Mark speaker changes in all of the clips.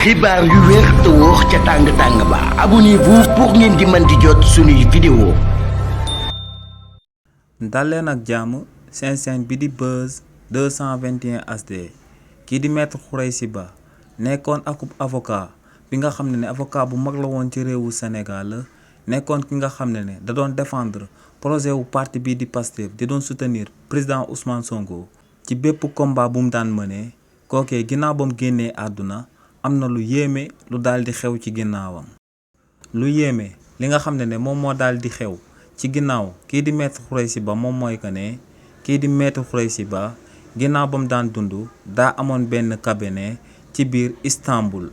Speaker 1: xibaar yu wér te wóor ca tàng-tàng ba abonnez-vous pour ngeen di mën di jot suñuy vidéo.
Speaker 2: dal leen ak jàmm seen chaîne bi di Buzz 221 HD kii di maître Khoureychi Ba nekkoon akub avocat bi nga xam ne avocat bu mag la woon ci réewu Sénégal nekkoon ki nga xam ne da doon défendre projet wu parti bii di Pastef di doon soutenir président Ousmane Sonko ci bépp combat bu mu daan mënee kookee ginnaaw ba mu génnee àdduna am na lu yéeme lu daal di xew ci ginnaawam. lu yéeme li nga xam ne moom moo daal di xew ci ginnaaw kii di maître Khoureychi Ba moom mooy que ne kii di maître Khoureychi Ba ginnaaw ba mu daan dund daa amoon benn cabinet ci biir Istanbul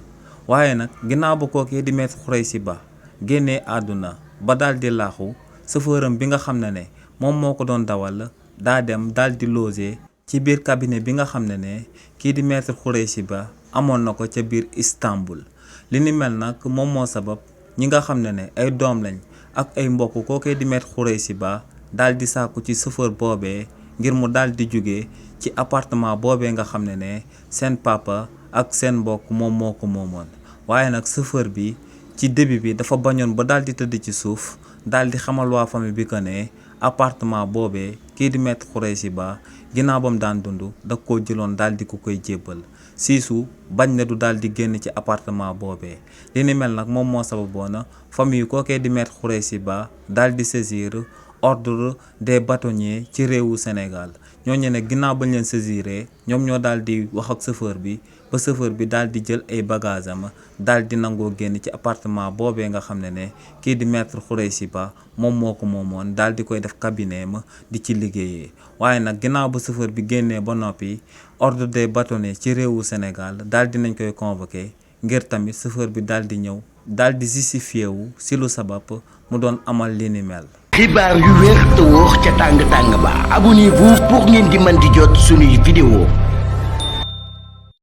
Speaker 2: waaye nag ginnaaw ba kookee di maître Khoureychi Ba génnee àdduna ba daal di laaxu chauffeuram bi nga xam ne moom moo ko doon dawal daa dem daal di loger ci biir cabinet bi nga xam ne kii di maître Khoureychi Ba amoon na ko ca biir Istanbul li ni mel nag moom moo sabab ñi nga xam ne ay doom lañ ak ay mbokk kookee di maître Khoureychi Ba daal di sàkku ci chauffeur boobee ngir mu daal di jóge ci appartement boobee nga xam ne seen papa ak seen mbokk moom moo ko moomoon waaye nag chauffeur bi ci début bi dafa bañoon ba daal di tëdd ci suuf daal di xamal waa famille bi que ne appartement boobee kii di maître Khoureychi Ba ginnaaw ba mu daan dund da koo jëloon daal di ko koy jébbal siisu bañ ne du daal di génn ci appartement boobee li ni mel nag moom moo sababoon famille kookee di maître Khoureychi Ba daal di saisir ordre des bâtonniers ci réewu Sénégal ñooñu ne ginnaaw bañ leen saisiré ñoom ñoo daal di wax ak chauffeur bi ba chauffeur bi daal di jël ay bagages am daal di nangoo génn ci appartement boobee nga xam ne kii di maître Khoureychi Ba moom moo ko moomoon daal di koy def cabinet ma di ci liggéeyee waaye nag ginnaaw ba chauffeur bi génnee ba noppi ordre des bâtonniers ci réewu Sénégal daal di nañ koy convoqué ngir tamit chauffeur bi daal di ñëw daal di justifié wu si lu sabab mu doon amal li ni mel.
Speaker 1: xibaar yu wér te wóor ca tàng-tàng ba abonnez-vous pour ngeen di mën di jot suñuy vidéo.